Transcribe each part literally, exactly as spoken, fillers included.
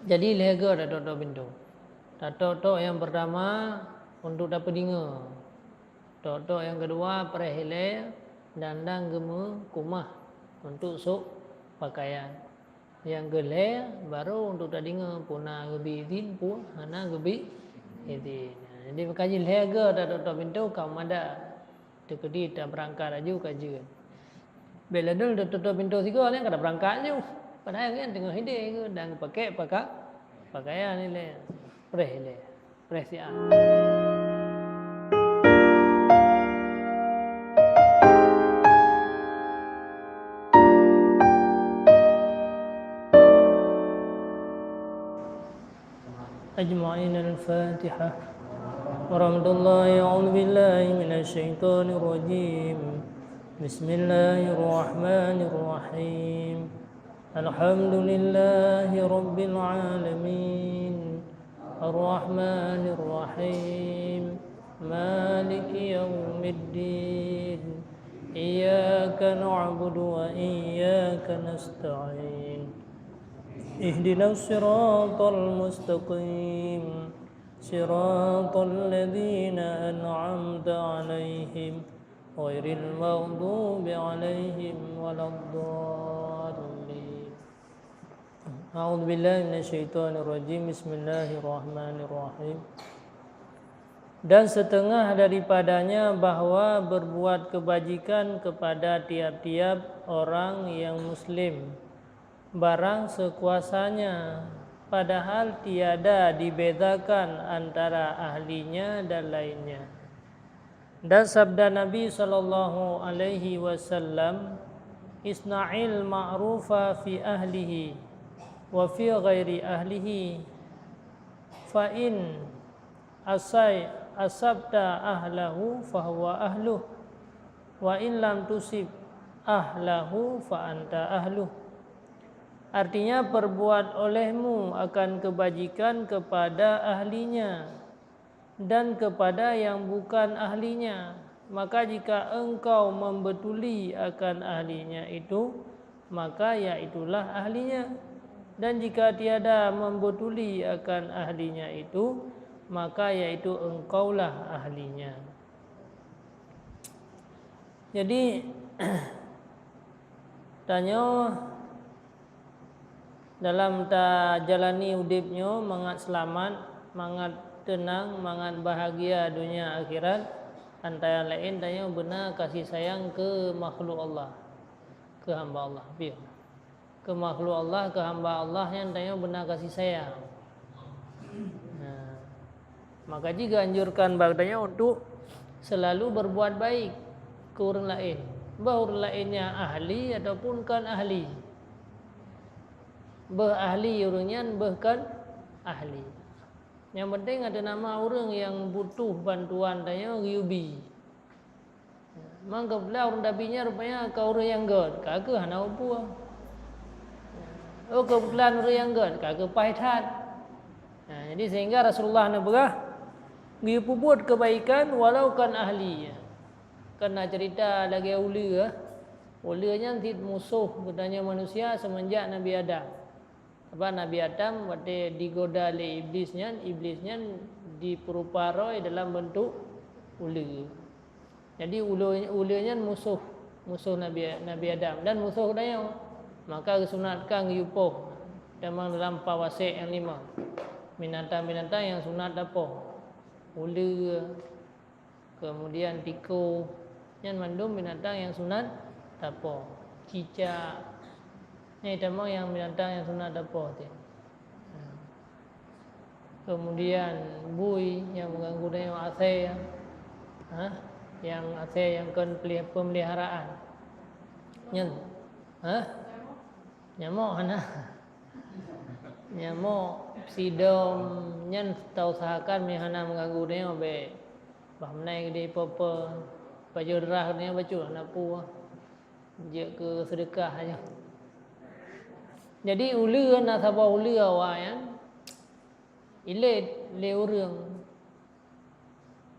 Jadi lhèe goe tatok-tok pintoe. Tatok-tok nyang peurtama untuk tapeudeungoe. Tok-tok nyang keudua preh ilèe dan, dan geumeukumah untuk sôk pakaian. Nyang keulhèe baru untuk tadeungoe peue na geubri idhin, peue hana geubri idhin. Jadi meukaji lhèe goe tatok-tok pintoe ka mada. Teukeudi tabeurangkat laju ka jeuet. Bèk ladôm tatok-tok pintoe sigoe nyan ka tabeurangkat laju. Padahai nyan teungoh idéh geuh dan geupakèk paka-, pakaian ilèe, preh ilèe, preh siat. أجمعين. الفاتحة. ورحمة الله. أعوذ بالله من الشيطان الرجيم. بسم الله الرحمن الرحيم. الحمد لله رب العالمين. الرحمن الرحيم. مالك يوم الدين. إياك نعبد وإياك نستعين. اهدنا الصراط المستقيم. صراط الذين أنعمت عليهم. غير المغضوب عليهم ولا الضالين. أعوذ بالله من الشيطان الرجيم. بسم الله الرحمن الرحيم. Dan setengah daripadanya bahwa berbuat kebajikan kepada tiap-tiap orang yang muslim, barang sekuasanya, padahal tiada dibedakan antara ahlinya dan lainnya. Dan sabda Nabi sallallahu alaihi wasallam, "Isna'il ma'rufa fi ahlihi wa fi ghairi ahlihi, fa in asai-, asabta ahlahu fahuwa ahluh, wa in lam tusib ahlahu fa anta ahluh." Artinya, perbuat olehmu akan kebajikan kepada ahlinya dan kepada yang bukan ahlinya. Maka jika engkau membetuli akan ahlinya itu, maka iaitulah ahlinya. Dan jika tiada membetuli akan ahlinya itu, maka iaitu engkaulah ahlinya. Jadi, tanyoe dalam tajalani udeb nyoe mangat seulamat, mangat teunang, mangat bahagia donya akhirat, antara laén tanyoe beuna kasih sayang keu makhluk Allah, keu hamba Allah. Piôh. Keu makhluk Allah, keu hamba Allah nyan tanyoe beuna kasih sayang. Nah, maka jih geuanjurkan bak tanyoe untuk selalu berbuat baik keu ureuëng laén. Bah ureuëng laén nyan ahli ataupun kon ahli. Beuh ahli ureuëng nyan, beuh kon ahli. Nyang penting ada nama ureuëng nyang butuh bantuan tanyoe geuyue bi. Mang keubeutulan ureuëng tabi nyan rupanya ka ureuëng nyang gét, ka kheueh hana peue. Oh, keubeutulan ureuëng nyang gét, ka kheueh paih that. Nah, jadi sehingga Rasulullah neupeugah, geupeubuet keubaikan walau kon ahli. Kan na cerita lagée uleue. Uleue nyan cit musoh geutanyoe manusia seumenjak Nabi Adam. Sabab Nabi Adam watée digoda lé Iblis nyan, Iblis nyan dipeurupa roh dalam beuntuk uleue. Jadi uleue, uleue nyan musoh, musoh Nabi, Nabi Adam dan musoh geutanyoe. Maka geusunatkan geuyue poh. Tamong dalam fawasek nyang lima. Binatang-binatang nyang sunat tapoh. Uleue, kemudian tikoh, nyan mandum binatang nyang sunat tapoh. Cicak. Nyan tamong nyang binatang nyang sunat tapoh teuh. Kemudian bui nyang meuganggu tanyoe, asèe, ha? Nyang asèe nyang kon peli-, peumeliharaan. Nyan, ha? Nyamok hana. Nyamok, sidom, nyan tausahakan meunyo hana meuganggu tanyoe bèk. Bah meunan geude ipo-po, pajoh darah tanyoe bacut hana peue. Jeuet keu seudeukah aja. Jadi uleue na saboh uleue awaknyan ilét lé ureueng.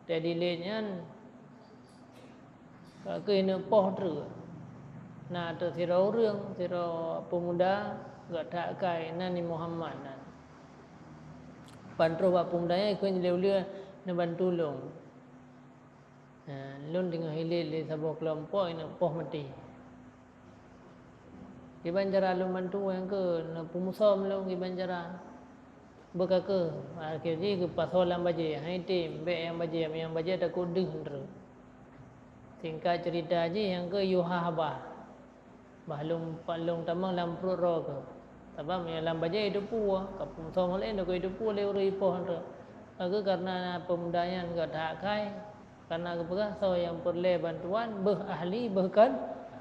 Teuma ilét nyan ka keuh ineuk poh treuk. Na teuh sidroe ureueng, sidroe peumuda, geutak kai nan ni Muhammad nan. Ban troh bak peumuda nyan, ikheun lé uleue neubantu lôn. Ha, lôn teungoh hilet lé saboh keulompok nyang poh maté. Kiban cara lôn bantu nyang keu neupeumusom lôn kiban cara. Beuka keuh, akhé jih geupasoe lam bajée, hai tem, bék nyang bajée, nyang bajée takot deuh treuk. Singkat ceurita jih nyang keu yuha haba. Bah lôn, pat lôn tamong lam pruet droe keuh. Sabab meunyoe lam bajée teupeue, ka peumusom laén teupeue, teupeue lé ureuëng ipoh treuk. Ka keuh kareuna peumuda nyan ka that akai, kareuna geupeugah soe nyang peureulée bantuan, beuh ahli, beuh kon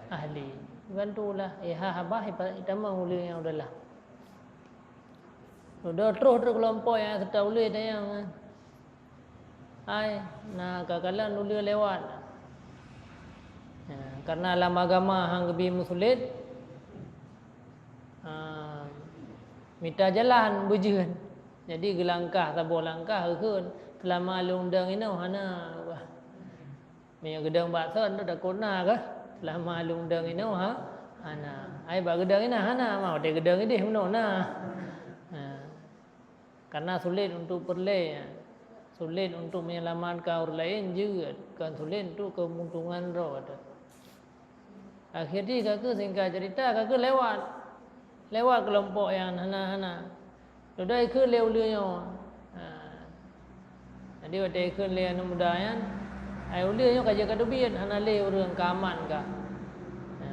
ahli. Bantulah, eh, ha haba itamong uleue nyang udahlah. Dudoe troh treuk keulompok nyang seutôt uleue tanyong. Hai, na ka kalon uleue lewat. Ya, kareuna lam agama han geubi meusulet, ha, mita jalan beujeuet. Jadi geulangkah saboh langkah geukheun, "Seulama lôn dong inoe hana." Meunyoe geudong bak son tu takot na kah? Seulama lôn dong inoe ha, hana. Ai bak geudong inoe hana, ma watée geudong ideh meunoe na. Ha. Karena sulit untuk peureulée, sulit untuk menyelamatkan ureuëng laén jeuet, kon sulit untuk keuntungan droe teuh. Akhé jih ka keuh singkat cerita ka keuh lewat. Lewat keulompok nyang hana-hana. Dudoe ikheun lé uleue nyoe. Ha. Jadi watée ikheun lé aneuk muda nyan, ai uleue nyoe ka jeuet ka teubiet, hana lé ureuëng ka aman ka. Ha.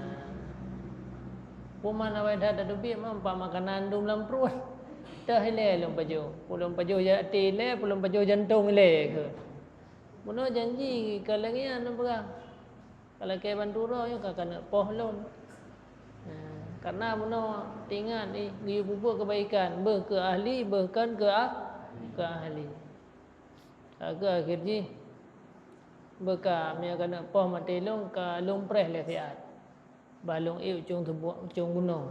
Peue man awai that tateubiet, man pat makanan dum lam pruet. Teuh ilée lôn pajoh. Peue lôn pajoh até ilée, peue lôn pajoh jantong ilée keu. Bunoe janji ka lagée nyan lôn peugah. Ka lakée bantu droe nyoe ka keuneuk poh lôn. Ha, kareuna bunoe teuingat ih geuyue peubuet keubaikan, beuh keu ahli, beuh kon keu ah, keu ahli. Ka keuh akhé jih beuka meunyoe keuneuk poh maté lôn ka lôn preh lé siat. Bah lôn ék u cong teubuek, u cong gunong.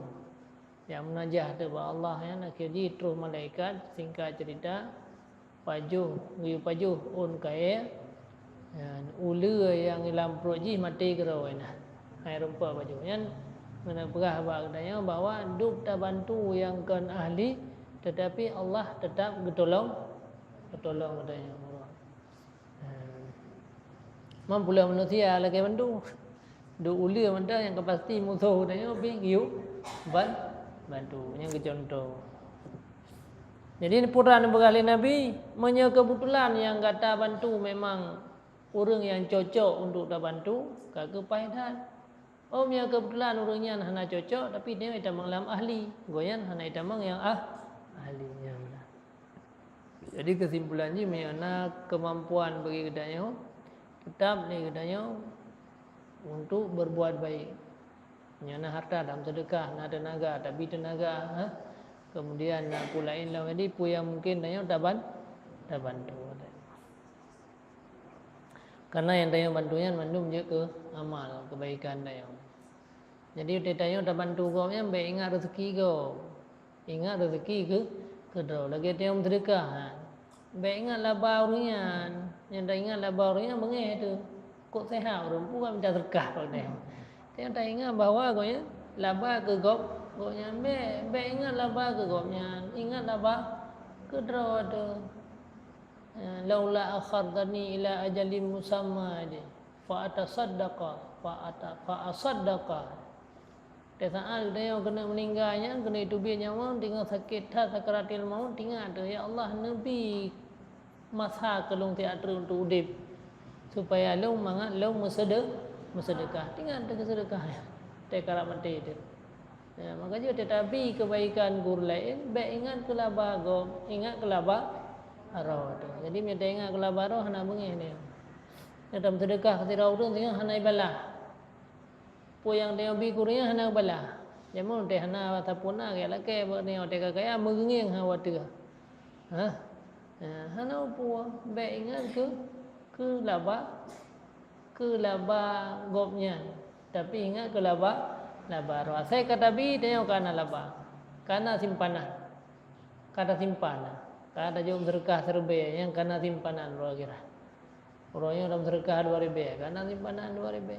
Nyang meunajah teuh bak Allah nyan akhé jih troh malaikat, singkat cerita, pajoh, geuyue pajoh ôn kayée, nyan, uleue nyang lam pruet jih maté keudroe na. Hai rumpok pajoh nyan, meunan peugah bak geutanyoe bahwa dub tabantu nyang kon ahli, teutapi Allah teutap geutulông, geutulông geutanyoe. Ha. Man pula manusia lakée bantu. Duek uleue mantong nyang ka pasti musoh geutanyoe pih geuyue ban-, bantu. Nyan keu contoh. Jadi, peue neupeugah lé Nabi, meunyoe keubeutulan nyang gata bantu memang ureuëng nyang cocok untuk tabantu, ka keuh paih that. Oh, meunyoe keubeutulan ureuëng nyan hana cocok, tapi nyoe itamong lam ahli, gobnyan hana itamong nyang ah-, ahli nyan. Jadi, keusimpulan jih, meunyoe na keumampuan bagi geutanyoe, teutap lé geutanyoe untuk berbuat baik. Meunyoe na harta, tameuseudeukah, na teunaga, tabi teunaga, ha? Kemudian na peue laén lom, jadi peue nyang mungken tanyoe taban-, tabantu. Karena nyang tanyoe bantu nyan mandum jeuet keu amal keubaikan tanyoe. Jadi, watée tanyoe tabantu gob nyan, bék ingat reuseuki gob. Ingat reuseuki keu, keudroe. Lagée tanyoe meuseudeukah, ha. Bék ingat laba ureuëng nyan. Nyang taingat laba ureuëng nyan beungéh teuh. Kok seuhat ureuëng peue ka mita seudeukah lom tanyoe. Tanyoe taingat bahwa gobnyan laba keu gob, gobnyan bék, bék ingat laba keu gobnyan. Ingat laba keudroe teuh. "Laula akhartani ila ajalin musamma," fa atasaddaqa, fa ata-, fa asaddaqa. Di saat geutanyoe keuneuk meuninggai nyan, keuneuk teubiet nyawa, teungoh sakét that sakaratil maut, ingat teuh, "Ya Allah, neubi masa keu lôn siat treuk untuk udeb, supaya lôn mangat lôn meuseude-, meuseudeukah." Ingat teuh keu seudeukah nyan, teuh karab maté teuh. Ya, maka jih watée tabi keubaikan keu ureuëng laén, bék ingat keu laba gob, ingat keu laba droe teuh. Jadi, meunyoe taingat keu laba droe, hana beungéh nyan. Nyang tameuseudeukah keu sidroe ureuëng singoh hana ibalah. Peue nyang tanyoe bi keu ureuëng nyan hana ibalah. Jameun teuh hana sapeue na, geulakée bak nyoe teuh ka kaya, meugeungieng hawa teuh. Hah? Ha, hana peue, bék ingat keu, keu laba, keu laba gobnyan, tapi ingat keu laba, laba droe. Asai ka tabi, tanyoe ka na laba, ka na simpanan, ka tasimpan, ka tajok meuseudeukah siribée nyang ka na simpanan uroe akhirat. Uroe nyoe tameuseudeukah dua ribée, ka na simpanan dua ribée.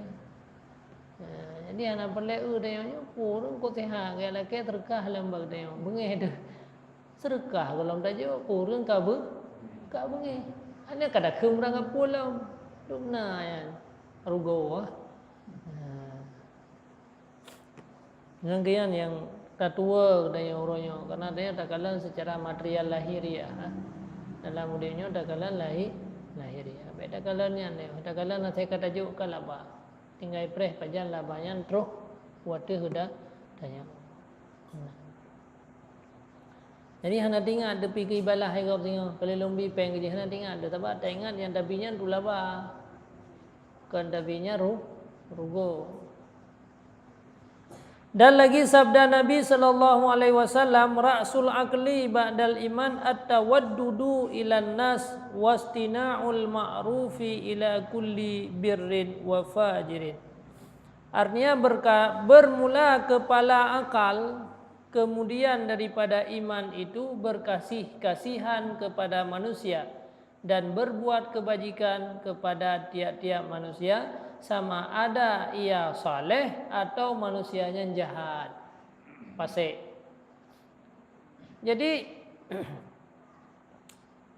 Ha, jadi hana peureulée eu tanyoe nyoe, peue ureuëng kok seuhat, geulakée seudeukah lom bak tanyoe, beungéh teuh. Seudeukah gohlom tajok, ureuëng ka beu-, ka beungéh. Hana ka takheun ureuëng ka pulang. Dum na nyan rugoe. Ha. Nyan keuh nyan nyang tatuwoe geutanyoe uroe nyoe, karena tanyoe takalon secara material lahiriah, ha. Dalam udeb nyoe takalon lahi-, lahiriah. Bék takalon nyan, takalon asai ka tajok ka laba. Tinggai preh pajan laba nyan troh watée heuda tanyoe. Nah. Jadi hana teuingat teupike ibalah hai gob singoh, keu lôn bi péng keujih hana teuingat, sabab taingat nyang tabi nyan tu laba. Kon tabi nyan ru-, rugoe. Dan lagi sabda Nabi sallallahu alaihi wasallam, "Ra'sul aqli ba'dal iman at-tawaddudu ilan nas wastina'ul ma'rufi ila kulli birrin wa fajirin." Artinya berka-, bermula kepala akal, kemudian daripada iman itu berkasih-kasihan kepada manusia dan berbuat kebajikan kepada tiap-tiap manusia, sama ada ia saleh atau manusia nyang jahat, fasik. Jadi,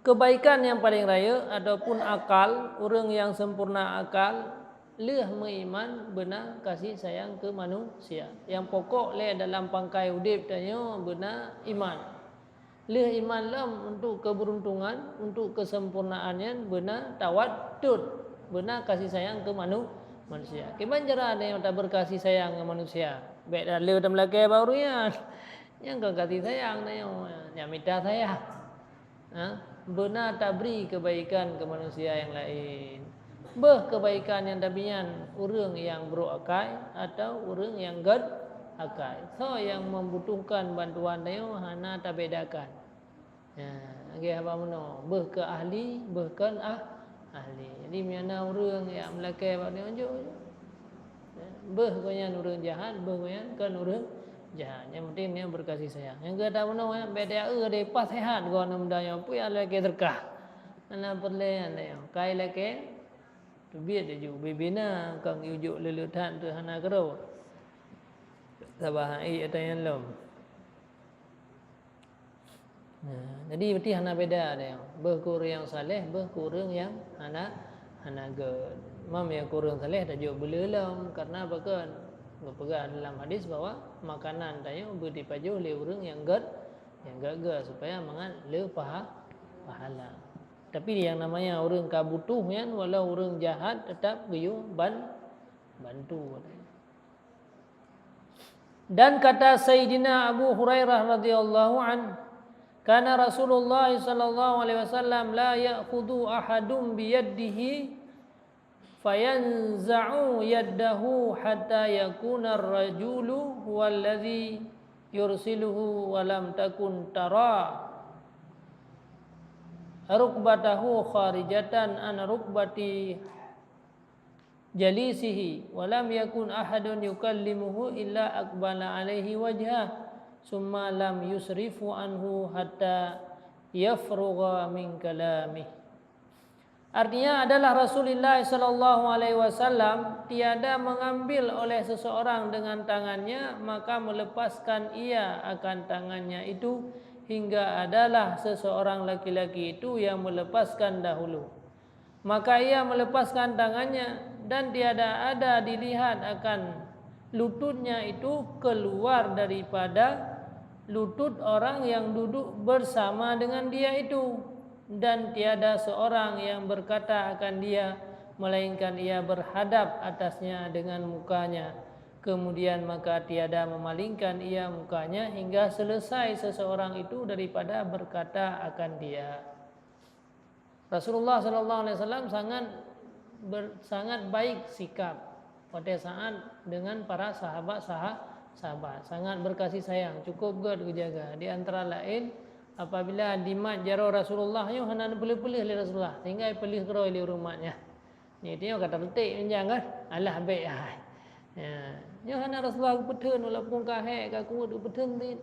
kebaikan nyang paleng rayeuk ataupun akal, ureuëng nyang sempurna akal, lheueh meuiman beuna kasih sayang keu manusia. Nyang pokok lé dalam pangkai udeb tanyoe beuna iman. Lheueh iman lom untuk keberuntungan, untuk kesempurnaan nyan beuna tawaddud, beuna kasih sayang keu manu-, manusia. Kiban cara tanyoe tabeukasih sayang ngon manusia? Bék dak lé tameulakée bak ureuëng nyan. Nyang kon kasih sayang tanyoe, nyang mita sayang. Ha? Beuna tabri keubaikan keu manusia nyang laén. Beuh keubaikan nyang tabi nyan ureuëng nyang brok akai atawa ureuëng nyang gét akai. Soe nyang membutuhkan bantuan tanyoe hana tabedakan. Ya, lagée haba meunoe, beuh keu ahli, beuh kon ah-, ahli. Jadi meunyoe na ureuëng nyang meulakée bak tanyoe, jok, jok. Beuh gobnyan ureuëng jahat, beuh gobnyan kon ureuëng jahat. Nyang penting nyoe beukasih sayang. Nyang gata meunoe, ya, beda eu deh pas sehat gobnyan muda nyoe, peue nyang lakée teuka. Hana peureulée nyan nyoe. Kai lakée, teubiet laju bibina, kang yujok leuleut that tu hana keudroe. Sabar hai ata nyan lom. Nah, jadi berarti hana beda deh. Beuh keu ureuëng nyang saleh, beuh keu ureuëng nyang hana, hana gét. Mam nyang keu ureuëng saleh tajok beuleu lom, karena pakon? Geupeugah dalam hadis bahwa makanan tanyoe beu dipajoh lé ureuëng nyang gét, nyang gét-gét supaya mangat le paha-, pahala. Tapi yang namanya ureuëng ka butuh nyan, walau ureuëng jahat tetap geuyue ban-, bantu. Dan kata Sayyidina Abu Hurairah radhiyallahu anh, "Kana Rasulullah sallallahu alaihi wasallam la ya'khudhu ahadun biyadihi fayanza'u yaddahu hatta yakuna ar-rajulu huwallazi yursiluhu wa lam takun tara rukbatahu kharijatan an rukbati jalisihi, wa lam yakun ahadun yukallimuhu illa aqbala alaihi wajhah, summa lam yusrifu anhu hatta yafrugha min kalamih." Artinya adalah Rasulullah sallallahu alaihi wasallam tiada mengambil oleh seseorang dengan tangannya, maka melepaskan ia akan tangannya itu hingga adalah seseorang laki-laki itu yang melepaskan dahulu. Maka ia melepaskan tangannya, dan tiada ada dilihat akan lututnya itu keluar daripada lutut orang yang duduk bersama dengan dia itu, dan tiada seorang yang berkata akan dia, melainkan ia berhadap atasnya dengan mukanya. Kemudian maka tiada memalingkan ia mukanya hingga selesai seseorang itu daripada berkata akan dia. Rasulullah sallallahu alaihi wasallam sangat ber-, sangat baik sikap pada saat dengan para sahabat saha-, sahabat, sangat berkasih sayang, cukup gét geujaga. Di antara laén, apabila dimat jaroe Rasulullah nyoe hana neupeuleueh-peuleueh lé Rasulullah, sehingga ipeuleueh keudroe lé ureuëng mat nyan. Nyoe tanyoe ka tareuteb meunjang kan? Alah bék hai. Ya. Nyoe hana Rasulullah geupeutheun walaupun ka hék, ka kuweuet geupeutheun cit.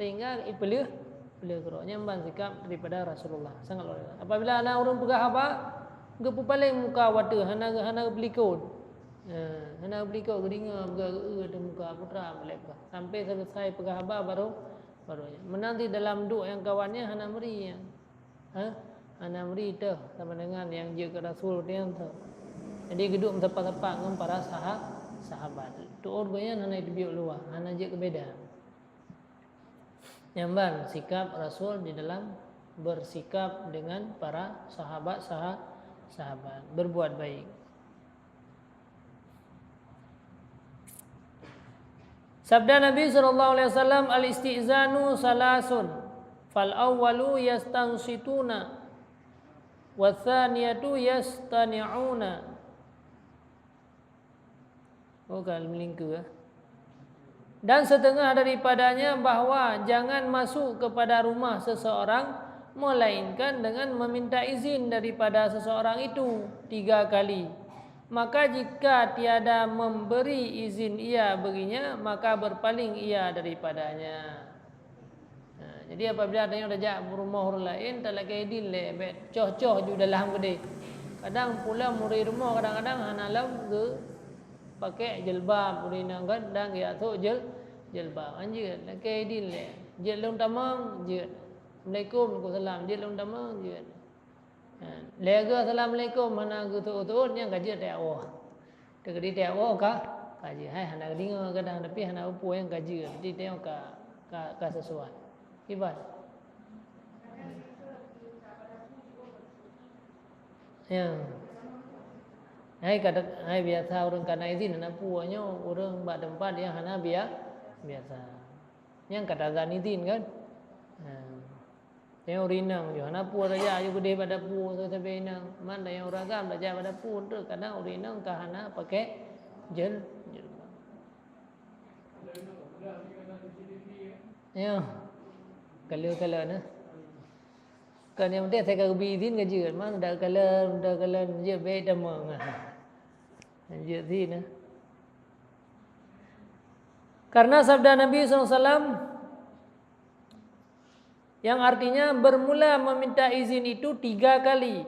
Sehingga ipeuleueh, peuleueh keudroe. Nyan ban sikap daripada Rasulullah. Sangat luar biasa. Apabila na ureuëng peugah haba, geupeupaleng muka watée, hana, hana geupeulikot. Ya, hana geupeulikot, geudeungoe, peugah geu-, geu-, muka putra malaikat. Sampai selesai peugah haba baru Baru nyan. Meunan di dalam duek nyang kawan nyan hana meuri nyan. Ha? Hana meuri teuh sama dengan nyang jeuet keu Rasul nyan teuh. Jadi geuduek meusapat-sapat ngon para saha-, sahabat. Tu'on gobnyan hana jiteubiet luwa, hana jeuet keu beda. Nyan ban sikap Rasul di dalam bersikap dengan para sahabat, saha-, sahabat, berbuat baik. Sabda Nabi sallallahu alaihi wasallam, "Al-isti'zanu salasun, fal awwalu yastansituna, wa tsaniyatu yastani'una." Oh, ka meulingkeue, eh. Dan setengah daripadanya bahwa jangan masuk kepada rumah seseorang melainkan dengan meminta izin daripada seseorang itu tiga kali. Maka jika tiada memberi izin ia baginya, maka berpaling ia daripadanya. Ha, jadi apabila tanyoe tajak rumoh ureuëng laén, talakée idin lé, bék coh-coh ju dalam keudeh. Kadang pulang murit rumoh kadang-kadang hana lom geupakék jilbab, ureuëng inong kan, dan geujak sôk jil-, jilbab. Hanjeuet, lakée idin lé. Jeuet lôn tamong, jeuet. Assalamualaikum, waalaikumsalam. Jeuet lôn tamong, jeuet. Ha, lhée geuh assalamualaikum hana geuteuôt-teuôt, nyan ka jeuet tajak woe. Teukeudi tajak woe ka, ka jeuet. Hai hana geudeungoe kadang, tapi hana peue nyang ka jeuet. Jadi tanyoe ka, ka, ka sesuai. Kiban. Ya. Hai kata, hai biasa ureuëng kana izin hana peue, nyoe ureuëng bak teumpat nyang hana bia-, biasa. Nyang ka tazan izin kan? Ha. Tanyoe ureuëng inong ju hana peue tajak ju keudeh bak dapu sabe-sabe inong. Man tanyoe ureuëng agam tajak bak dapu, teuk kadang ureuëng inong ka hana pakai jil-, jilbab. Ya. Kala-kala na. Kan nyang penting asai ka geubi izin ka jeuet. Man dak kala, dak kala jeuet bék tamong. Jeuet zin na. Karena sabda Nabi sallallahu alaihi wasallam, yang artinya bermula meminta izin itu tiga kali.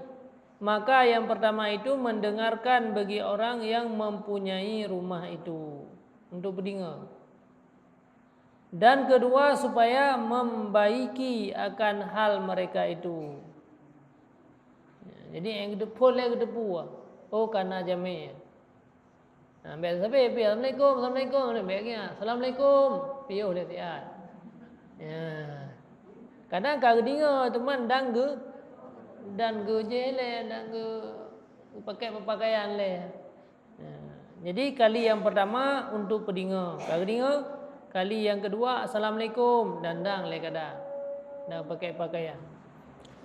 Maka yang pertama itu mendengarkan bagi orang yang mempunyai rumah itu, untuk peudeungoe. Dan kedua, supaya membaiki akan hal mereka itu. Jadi nyang geuteupeue lé geuteupeue, oh kana jamé. Nah, bék sabe pih, "Assalamualaikum, assalamualaikum." Bék nyan, "Assalamualaikum." Piôh lé siat. Ya. Kadang ka geudeungoe teuma dan geu-, dan geujéh lé, dan geu-, geupakai peupakaian lé. Ya. Jadi kali yang pertama untuk peudeungoe. Ka geudeungoe, kali yang kedua, "Assalamualaikum," dan dang lé kada. Dan pakai pakaian.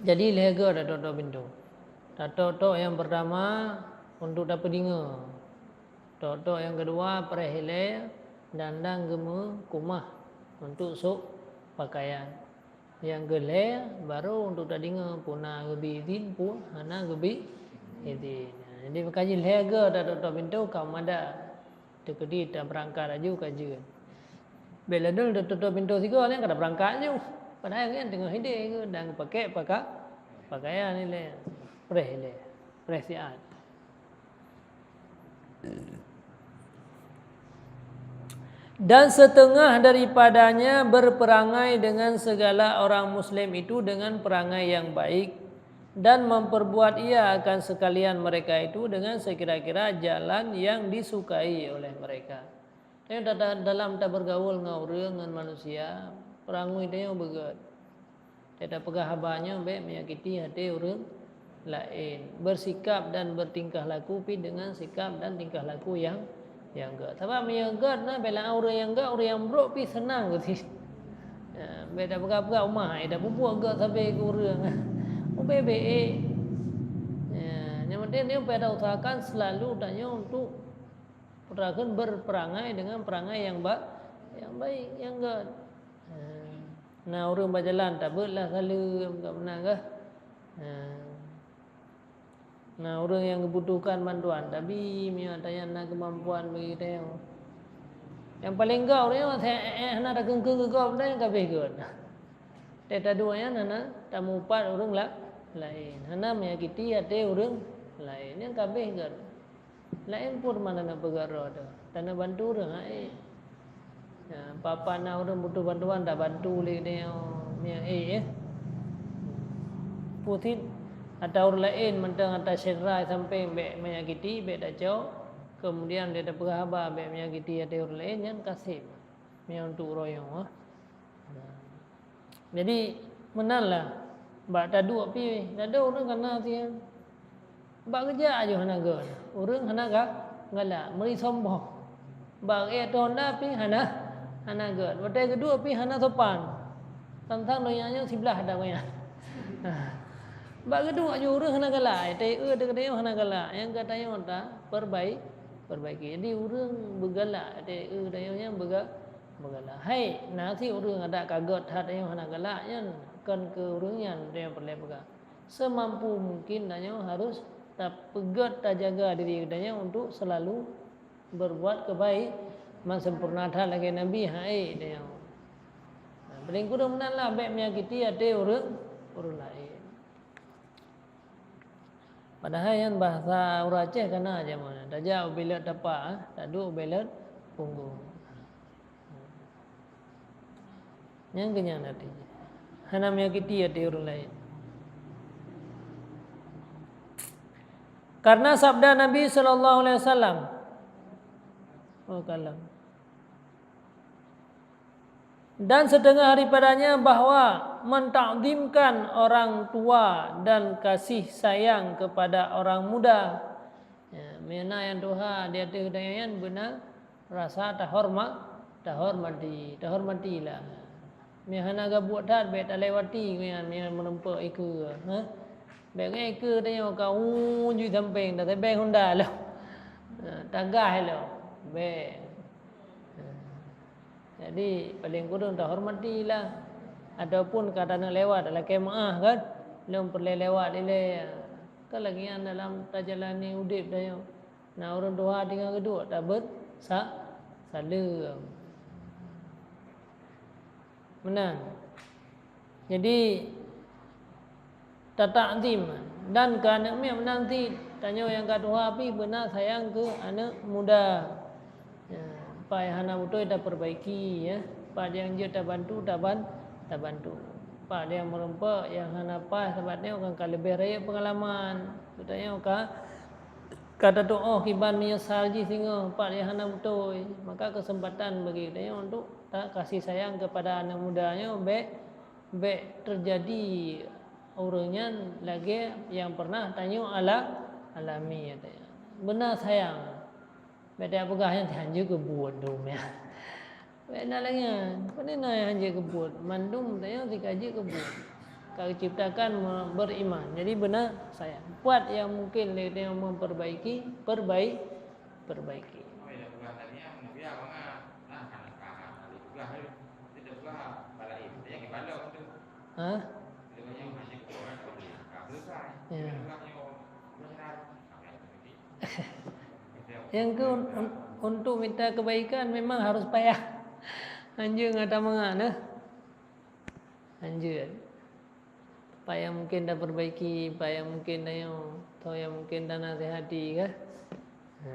Jadi lhée geuh tatok-tok pintoe. Tatok-tok yang pertama untuk tapeudeungoe. Tok-tok nyang keudua preh ilée dan dang geumeukumah untuk sôk pakaian. Nyang keu lhée barô untuk tadeungoe peue na geubi idhin, peue hana geubi idhin. Jadi meukaji lhée geuh tatok-tok pintoe ka mada. Teukeudi tabeurangkat laju ka jeuet. Bék ladôm tatok-tok pintoe sigoe nyan ka tabeurangkat laju. Padahai nyan teungoh ideh geuh dan geupakék paka-, pakaian ilée. Preh ilée. Preh siat. Dan setengah daripadanya berperangai dengan segala orang muslim itu dengan perangai yang baik, dan memperbuat ia akan sekalian mereka itu dengan sekira-kira jalan yang disukai oleh mereka. Tanyoe da-, da-, dalam tabergaul ngon ureuëng, ngon manusia, peurangui tanyoe beugét. Teuka peugah haba nyoe bék menyakiti até ureuëng laén. Bersikap dan bertingkah laku pih dengan sikap dan tingkah laku nyang, nyang gét. Sabab meunyoe gét na, bela ureuëng nyang gét, ureuëng nyang brok pih seunang geuti. Ya, bék tapeugah-peugah uma, eh, tapeubuet gét sabe keu ureuëng. Ubé-bé, eh. Ya, nyang penting dia payah usahakan selalu tanyoe untuk Peurangkon berperangai dengan perangai nyang ba-, nyang baik, nyang gét. Nah, ureuëng bajalan tabeuet lah saleuem, ka meunan kah? Nah, ureuëng nyang geubutuhkan bantuan tabi, meunyoe tanyan na keumampuan bagi tanyoe. Nyang paleng gét ureuëng nyang hana takeungkeue keu gob, dan nyang ka abéh gét. Teuka duek nyan hana tamupat ureuëng la-, laén, hana menyakiti até ureuëng laén, nyang ka abéh gét. Laén pun mana na peugah droe teuh, tana bantu ureuëng hai. Ya, peue-peue na ureuëng butuh bantuan, tabantu lé geutanyoe, meunyoe ék, ya. Peue cit, ata ureuëng laén mantong ata syedara sampéng bék menyakiti, bék tacok, kemudian dia tapeugah haba bék menyakiti até ureuëng laén, nyan kaseb. Meunyoe untuk uroe nyoe, ah. Jadi, meunan lah. Bak taduek pih, ladôm ureuëng kana sian. Bak geujak aju hana gét. Ureuëng hana ga-, galak, meuri sombong. Bak gét honda pih hana, hana gét. Watée geuduek pih hana sopan. Tantang donya nyoe siblah dak nyan. Bak geuduek aju ureuëng hana galak, tai eu teukeudeueng hana galak. Nyang geutanyoe ta perbai-, perbaiki. Jadi ureuëng beugalak, tai eu tanyoe nyan beuga-, Meugalak. Hai, na cit ureuëng adak ka gét that nyoe hana galak nyan, kon keu ureuëng nyan tanyoe peureulée peugah. Seumampu mungkin tanyoe harus tapeugét, tajaga diri geutanyoe untuk selalu berbuat keubai-, meusempurna that lagée Nabi, hai tanyoe. Nah, paléng kureueng meunan lah bék menyakiti até ureuëng, ureuëng laén. Padahai nyan bahasa ureuëng Aceh kana jameun nyan. Tajak ubé leuet tapa, taduek ubé leuet punggong. Nyan keuh nyan arti jih. Hana menyakiti até ureuëng laén. Karena sabda Nabi sallallahu alaihi wasallam, oh, kalam. Dan setengah daripadanya bahwa mentakzimkan orang tua dan kasih sayang kepada orang muda. Ya, meunyoe na nyang tuha di ateueh tanyoe nyan beuna rasa tahorma-, tahormati, tahormatilah. Meunyoe hana gabuek that, bék talewati nyan, meunyoe meurumpok ikeue, ha? Bék ngon ikeue tanyoe ka, uu, ju sampéng, tasabé honda lom. Ha, tagah lom. Bék. Ha. Jadi, paléng kureueng tahormatilah. Ataupun ka taneuk lewat, lakée meuáh kan, lôn peureulée lewat ilée. Kan lagée nyan dalam tajalani udeb tanyoe. Na ureuëng tuha tinggai geuduek, tabeuet sa-, saleuem. Meunan. Jadi, tatakzim dan keu aneuëk miet meunan cit, tanyoe nyang ka tuha pih beuna sayang keu aneuëk muda. Ya, peue nyang hana beutôi tapeurbaiki, ya. Peue nyang jeuet tabantu, taban-, tabantu. Peue nyang meurumpok nyang hana paih, sabab nyoe kan ka leubeh rayeuk peungalaman. Geutanyoe ka, ka tatuoh kiban meunyeusal jih singoh, peue nyang hana beutôi. Maka keuseumpatan bagi geutanyoe untuk ta-, kasih sayang keupada aneuëk muda nyoe bék, bék teujadi ureuëng nyan lagée nyang peureunah tanyoe ala-, alami, ya. Beuna sayang. Bék tapeugah nyan hanjeuet keu buet dum, ya. Bék na lagée nyan. Pane na nyang hanjeuet keu buet. Mandum tanyoe sikajeue keu buet. Ka geuciptakan me-, beriman. Jadi beuna sayang. Peue nyang mungkin lé tanyoe memperbaiki, perbai-, perbaiki. Ha? Ya. Nyang keu un-, un-, untuk mita keubaikan memang harus payah. Hanjeuet ngon tamangat, nah. Hanjeuet. Peue nyang mungkin tapeurbaiki, peue nyang mungkin tanyoe, atau nyang mungkin tanasihati kah? Ha.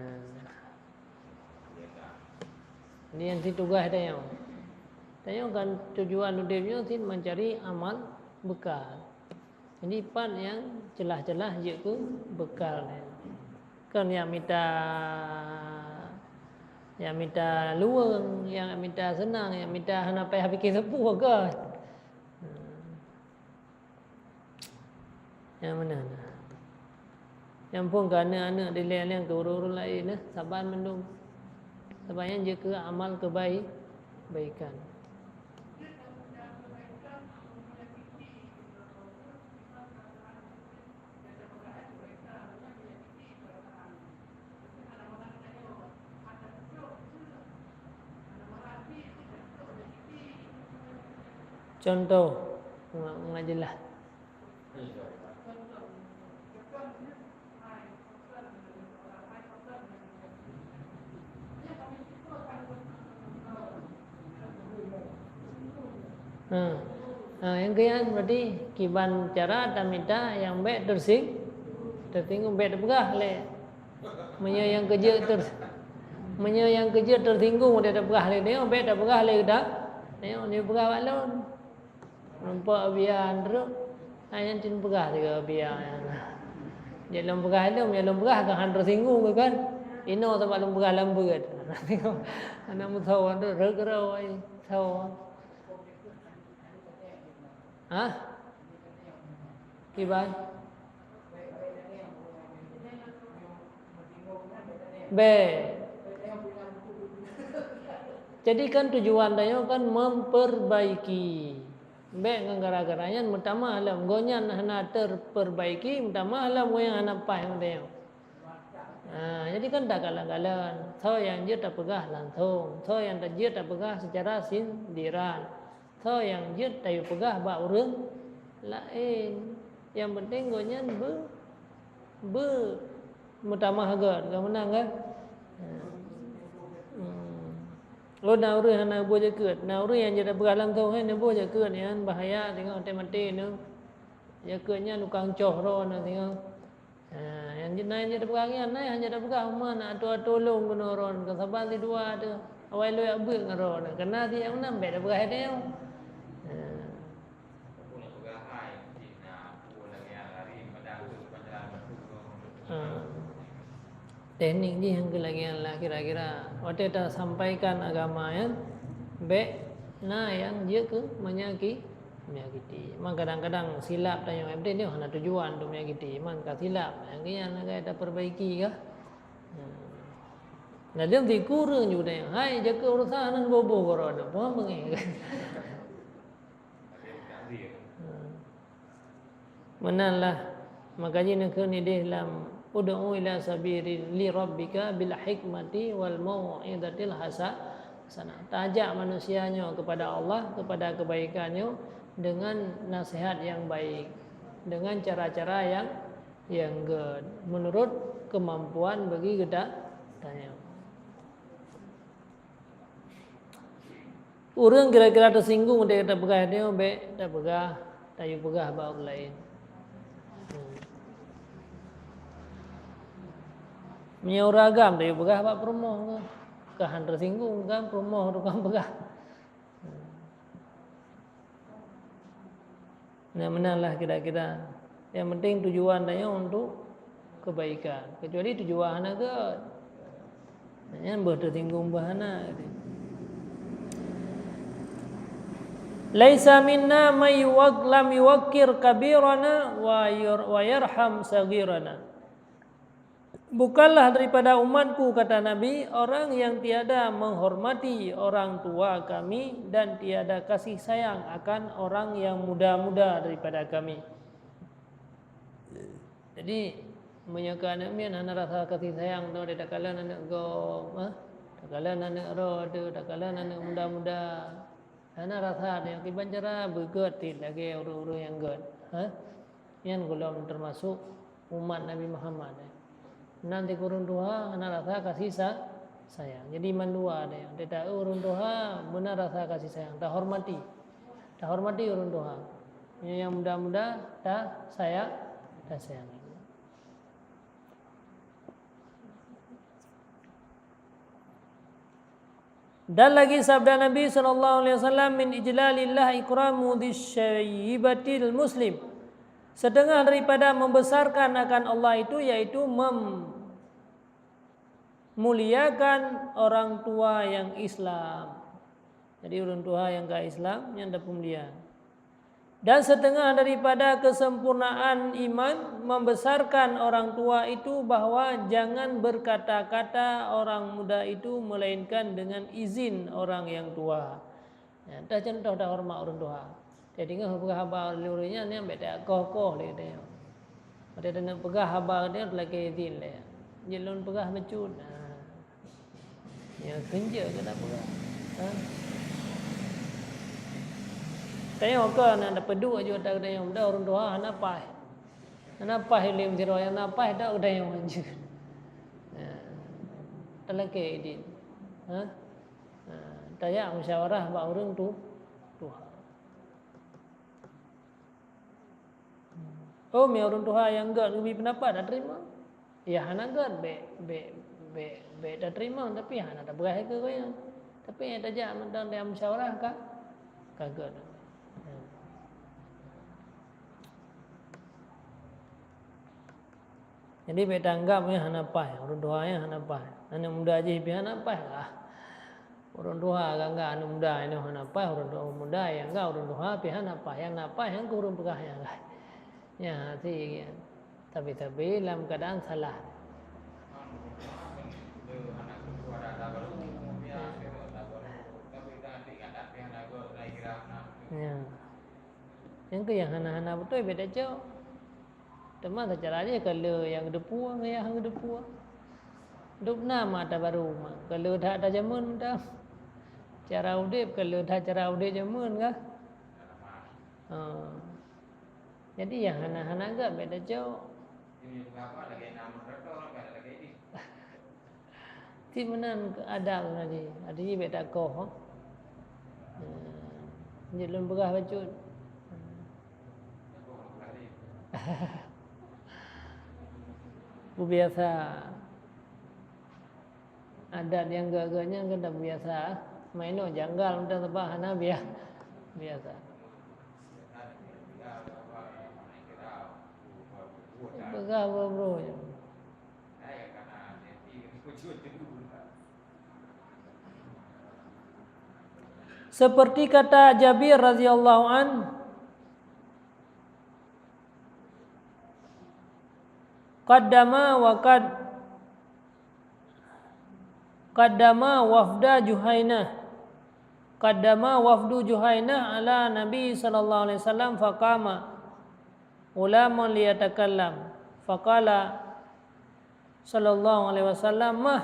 Jadi nyan cit tugaih tanyoe. Tanyoe kan tujuan udeb nyoe cit mencari amal bekal. Jadi pat nyang ceulah-ceulah jeuet keu bekal nyan. Kon nyang mita, nyang mita luweung, nyang mita seunang, nyang mita hana payah pike sapeue kon. Hmm. Nyang meunan. Nyang phon keu aneuëk-aneuëk dilée-lée keu ureuëng-ureuëng laén, eh, saban mandum. Saban nyan jeuet keu amal keubai-, kebaikan. Contoh, nggak, nggak jelas. Ha. Ha, nyang keu nyan berarti kiban cara tamita nyang bék teusing-, teusinggung, bék teupeugah lé. Meunyoe nyang keujeuet teuh, Meunyoe nyang keujeuet teusinggung, watèe tapeugah lé nyoe, bèk tapeugah lé gata. Nyoe, nyoe peugah bak lôn. Nampak bian trok. Hai nyan cit peugah sigoe bian nyan. Jeuet lôn peugah lom, ya lôn peugah ka han teusinggung kan. Inoe sabab lôn peugah lam beuet. Aneuk meusawa tu reugroe ai. Sawa. Hah? Kiban? Bèk. Jadi kan tujuan tanyoe kan memperbaiki. Bèk ngon gara-gara nyan meutamah lom. Gobnyan hana terperbaiki, meutamah lom gobnyan hana paih ngon tanyoe. Ha, jadi kan takalon-kalon. Soe nyang jeuet tapeugah langsong, soe nyang jeuet tapeugah secara sindiran. Soe nyang jeuet tayue peugah bak ureueng laén. Nyang penting gobnyan beu-, beu-, meutamah göt, ka meunan kan? Hmm. Oh, na ureueng hana boh jakeuet. Na ureueng nyang jeuet tapeugah langsong, hai, na boh jakeuet nyan bahaya, singoh watèe maté nyoe. Jakeuet nyan tukang coh droe na singoh. Ha, nyang jeuet na nyang jeuet tapeugah nyan, na nyang jeuet tapeugah uma na atoe-atoe lôn keunoe droen, ka saban sidua teuh. Awai lôn jak beuet ngon droen, keunan si nyang meunan bèk tapeugah lé nyoe. Ha. Ha. Teknik jih nyang keu lagèe nyan lah kira-kira. Watèe tasampaikan agama nyan, bèk na nyang jeuet keu meunyaki-, menyakiti. Memang kadang-kadang silap tanyoe, eh, nyoe hana tujuan untuk menyakiti. Memang ka silap, nyang nyan lagèe taperbaiki kah? Hmm. Nah, lheueh sikureueng ju tanyoe, hai, jakeuet urosan hana boh-boh goroe, peue beungéh. Hmm. Meunan lah, maka jih neukheun idéh lam, "Ud'u ila sabili rabbika bil hikmati wal mau'izatil hasa-, hasanah." Taajak manusia nyoe kepada Allah, kepada kebaikan nyoe dengan nasihat yang baik, dengan cara-cara yang, yang göt, menurut kemampuan bagi geuta-, tanyoe. Ureueng kira-kira teusinggung watèe tapeugah nyoe, bèk tapeugah, tayue peugah bak ureueng laén. Hmm. Meunyoe ureueng agam, tayue peugah bak peurumoh keuh. Ka han teusinggung kan, peurumoh tukang peugah. Hmm. Nah, meunan lah kira-kira. Yang penting tujuan tanyoe untuk kebaikan. Kecuali tujuan hana göt. Nyan beuh teusinggung beuh hana. "Laisa minna may yuwak-, lam yuwakkir kabirana wa yur-, wa yarham saghirana." "Bukanlah daripada umatku," kata Nabi, "orang yang tiada menghormati orang tua kami dan tiada kasih sayang akan orang yang muda-muda daripada kami." Jadi, meunyoe keu aneuk miet hana rasa kasih sayang tu, takalon aneuk gob, ha? Takalon aneuk droe tu, takalon aneuk muda-muda. Hana rasa tanyoe kiban cara beugöt cit lagèe ureueng-ureueng nyang göt. Ha? Nyan gohlom teumasok umat Nabi Muhammad, eh. Nan sikureueng tuha hana rasa kasih sa-, sayang. Jadi mandua tanyoe. Teuta ureueng tuha beuna rasa kasih sayang, tahormati. Tahormati ureueng tuha. Nyang muda-muda tasayang, tasayang. Dan lagi sabda Nabi sallallahu alaihi wasallam, "Min ijlalillah ikramu dzisyaibatil muslim." Setengah daripada membesarkan akan Allah itu yaitu memuliakan orang tua yang Islam. Jadi ureueng tuha nyang ka Islam nyan tapeumulia. Dan setengah daripada kesempurnaan iman, membesarkan orang tua itu bahwa jangan berkata-kata orang muda itu melainkan dengan izin orang yang tua. Nyan teuh cuntoh tahoreumat ureueng tuha. Teudeungoe peugah haba lé ureueng nyan, nyan bèk takoh-koh lé geutanyoe. Watèe taneuk peugah haba geutanyoe teulakèe izin lé. Jeuet lôn peugah bacut. Nah. Nyan kheun jeuet keu tapeugah. Ha? Tanyoe kon na tapeuduek aju ata geutanyoe, mudah ureueng tuha hana paih. Hana paih lé sidroe nyang na paih dak geutanyoe jeuet. Ha. Teulakèe idin. Ha? Ha. Tajak musyawarah bak ureueng tu, tuha. Oh, meu ureueng tuha nyang göt geubri peundapat, dak teurimong. Ya, hana göt, bèk, bèk, Bèk, bèk tateurimong, tapi hana tapeugah keu gobnyan. Tapi nyang tajak mantong tajak musyawarah ka, ka gèt. Jadi bèk tanggap nyan hana paih, ureueng tuha nyan hana paih. Aneuk muda jih pih hana paih lah. Ureueng tuha ka anggap aneuk muda nyoe hana paih, ureueng tuha, muda nyang anggap ureueng tuha pih hana paih. Nyang na paih nyan keuh ureueng peugah nyan lah. Nyan hati nyan. Tapi-tapi lam keuadaan salah. Ya. Nyang keu nyang hana-hana beutôi bèk tacok. Teuma seucara jih ka le nyang geudeupue ngon nyang hana geudeupue. Dub na mata baru ma, ka le that that jameun mantong. Cara udép ka le that cara udép jameun kah? Ha. Jadi nyang hana-hana gèt bèk tacok. Cit meunan adab tadi. Tadi bèk takoh. Hmm. Jeuet lôn peugah bacut. Beubiasa. Adat nyang gèt-gèt nyan kan dak biasa. Mainoe janggal mantong sabab hana bia-, biasa. Peugah bro-bro je. Seperti kata Jabir radhiyallahu an, "Qaddama wa qad, qaddama wafda Juhainah. Qaddama wafdu Juhainah ala Nabi sallallahu alaihi wasallam faqama ghulamun liyatakallam. Faqala sallallahu alaihi wasallam, 'Mah,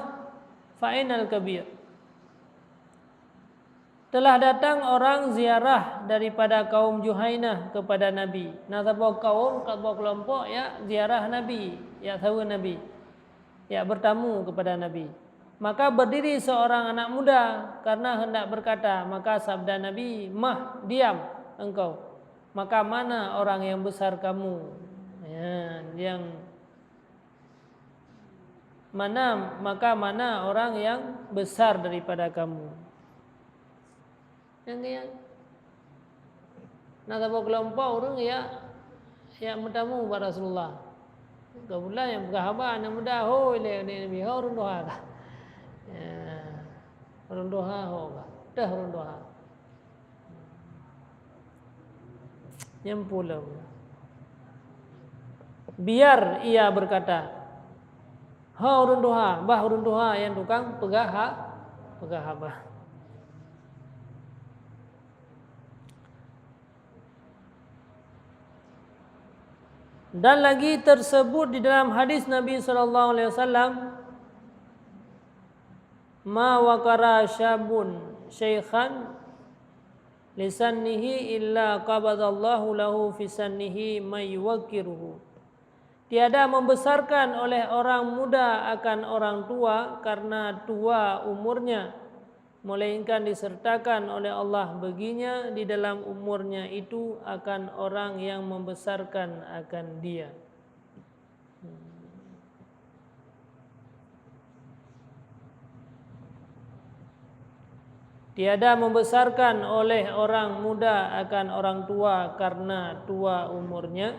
fa ainal kabir?' Telah datang orang ziarah daripada kaum Juhainah kepada Nabi." Na saboh kaum, saboh keulompok jak ziarah Nabi, jak saweue Nabi, jak beutamu kepada Nabi. Maka berdiri seorang anak muda karena hendak berkata, maka sabda Nabi, "Mah, diam engkau. Maka mana orang yang besar kamu?" Ya, yang Mana, maka mana orang yang besar daripada kamu? Nyang, nyang na saboh keulompok ureueng jak, jak meutamu bak Rasulullah. Keubeutulan nyang peugah haba aneuk muda, "Hôi lé Nabi, ho ureueng tuha kah?" Ya, ureueng tuha ho kah? Teuh ureueng tuha. Nyang pulom. Biar ia berkata, "Ho ureueng tuha, bah ureueng tuha nyang tukang peugah ha-, peugah haba." Dan lagi tersebut di dalam hadis Nabi sallallahu alaihi wasallam, "Ma waqara syabun syaikhan li sannihi illa qabadallahu lahu fi sannihi may yuwaqqiruhu." Tiada membesarkan oleh orang muda akan orang tua karena tua umurnya, melainkan disertakan oleh Allah baginya di dalam umurnya itu akan orang yang membesarkan akan dia. Tiada membesarkan oleh orang muda akan orang tua karena tua umurnya,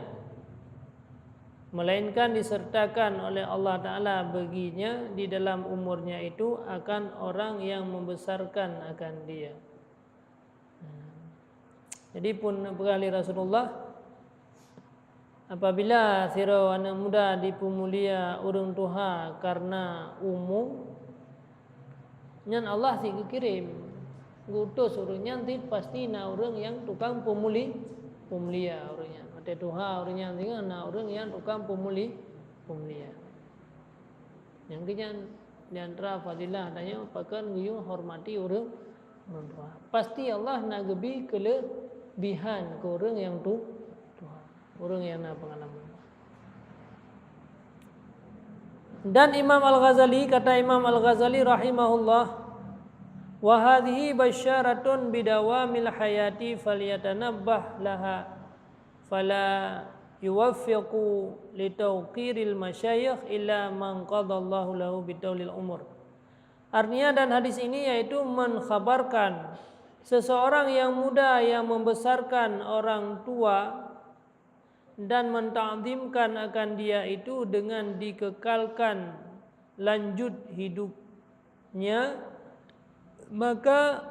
melainkan disertakan oleh Allah Ta'ala baginya di dalam umurnya itu akan orang yang membesarkan akan dia. Jadi phon peugah lé Rasulullah, apabila sidroe aneuk muda dipeumulia ureueng tuha kareuna umu, nyan Allah cit geukirém, geuutus ureueng nyan cit pasti na ureueng nyang tukang peumuli-, peumulia ureueng nyan. Watée tuha ureueng nyan singoh na ureueng nyang tukang peumuli-, peumulia. Nyang keu nyan di antara fadilah tanyoe pakon geuyue hormati ureueng, ureueng tuha. Pasti Allah na geubi keuleubihan keu ureueng nyang tu-, tuha, ureueng nyang na peungalaman. Dan Imam Al-Ghazali, kata Imam Al-Ghazali rahimahullah, "Wa hadhihi basyaratun bidawamil hayati falyatanabbah laha." Fala yuwaffiqu li tauqiril masyayikh illa man qadallahu lahu bitawlil umur. Artinya dan hadis ini yaitu mengkhabarkan seseorang yang muda yang membesarkan orang tua dan mentakzimkan akan dia itu dengan dikekalkan lanjut hidupnya, maka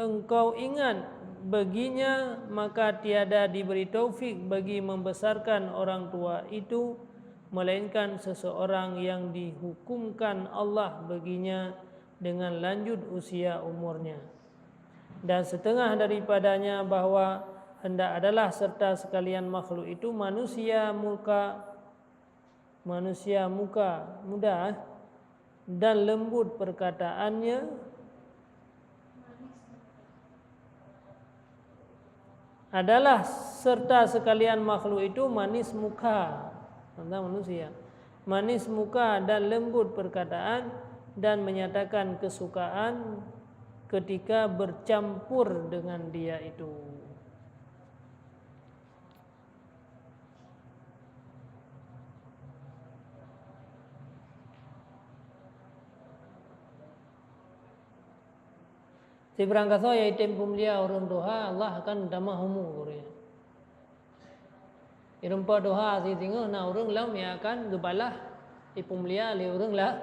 engkau ingat baginya, maka tiada diberi taufik bagi membesarkan orang tua itu, melainkan seseorang yang dihukumkan Allah baginya dengan lanjut usia umurnya. Dan setengah daripadanya bahwa hendak adalah serta sekalian makhluk itu manusia muka, manusia muka mudah dan lembut perkataannya, adalah serta sekalian makhluk itu manis muka, tentang manusia, manis muka dan lembut perkataan, dan menyatakan kesukaan ketika bercampur dengan dia itu. Sibarang gasoe nyang item peumulia ureuëng tuha, Allah akan tamah umu geuh nyan. Irumpok tuha sisingoh na ureuëng lom nyang akan geubalah ipeumulia lé ureuëng la-,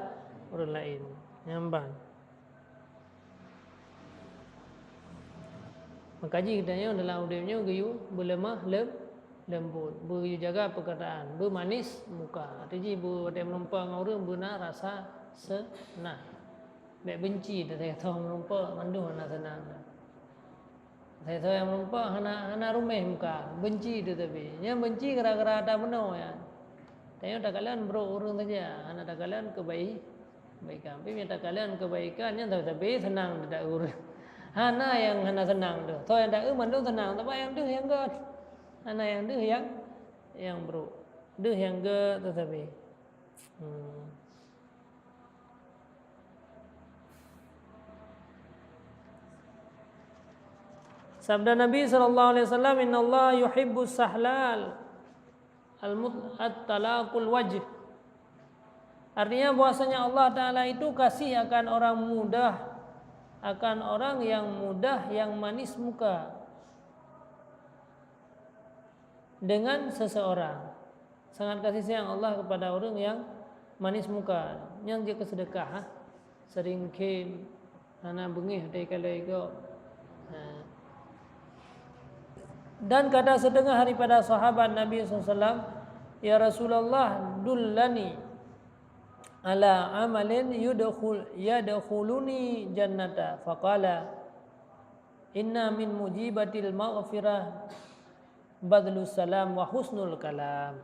ureuëng laén. Nyan ban. Maka jih geutanyoe dalam udeb nyoe geuyue beuleumah lem-, lembut, beuyue jaga peukataan, beumanis muka. Arti jih beu watée meureumpok ngon ureuëng beuna rasa seunang. Bék benci teuh, teuh meureumpok mandum hana seunang. Teuh nyang meureumpok hana, hana ruméh muka, benci teuh sabe. Nyan benci gara-gara ata bunoe nyan. Tanyoe takalon brok ureuëng saja, hana takalon keubai-, kebaikan. Tapi meunyo takalon kebaikan, nyan sabe-sabe seunang teuh ureuëng. Hana nyang hana seunang teuh. Soe nyang taeu mandum seunang, sabab nyang deuh nyang göt. Hana nyang deuh nyang, nyang brok. Deuh nyang göt teuh sabe. Hmm. Sabda Nabi sallallahu alaihi wasallam, "Innallaha yuhibbus sahlal al-mut-, at-talaqul wajh." Artinya bahwasanya Allah Ta'ala itu kasih akan orang mudah, akan orang yang mudah, yang manis muka dengan seseorang. Sangat kasih sayang Allah kepada ureuëng nyang manis muka, nyang jeuet keu seudeukah, ha? Sering khém, hana beungéh teukalon gob. Ha. Dan kata setengah daripada sahabat Nabi sallallahu alaihi wasallam, "Ya Rasulullah, dullani ala amalin yudkhul-, yadkhuluni jannata." Faqala, "Inna min mujibatil maghfirah badlus salam wa husnul kalam."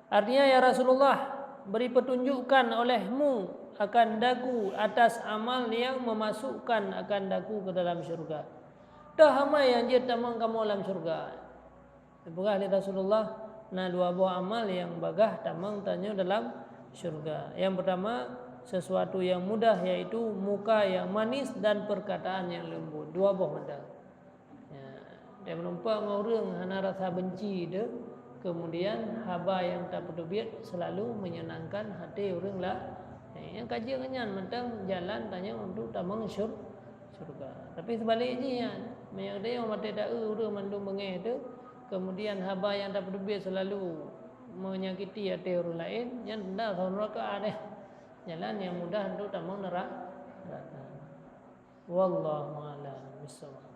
Artinya, "Ya Rasulullah, beri petunjukkan olehmu akan daku atas amal yang memasukkan akan daku ke dalam syurga." Toh amai nyang jeuet tamong kamoe lam syurga. Geupeugah lé Rasulullah, na dua boh amal nyang bagah tamong tanyoe dalam syurga. Nyang peurtama, sesuatu nyang mudah, yaitu muka nyang manis dan peurkataan nyang leumbot. Dua boh mantong. Ya, dan meureumpok ngon ureuëng hana rasa benci teuh, kemudian haba nyang tapeuteubiet selalu menyenangkan hati ureuëng la-, ya, nyang ka jeuet ngon nyan mantong jalan tanyoe untuk tamong syur-, syurga. Tapi seubalik jih nyan, meunyoe geutanyoe watée taeu ureuëng mandum beungéh teuh, kemudian haba nyang tapeuteubiet selalu menyakiti até ureuëng laén, nyan tanda saboh neuraka deh. Jalan nyang mudah untuk tamong neura-, neuraka. Wallahu a'lam bissawab.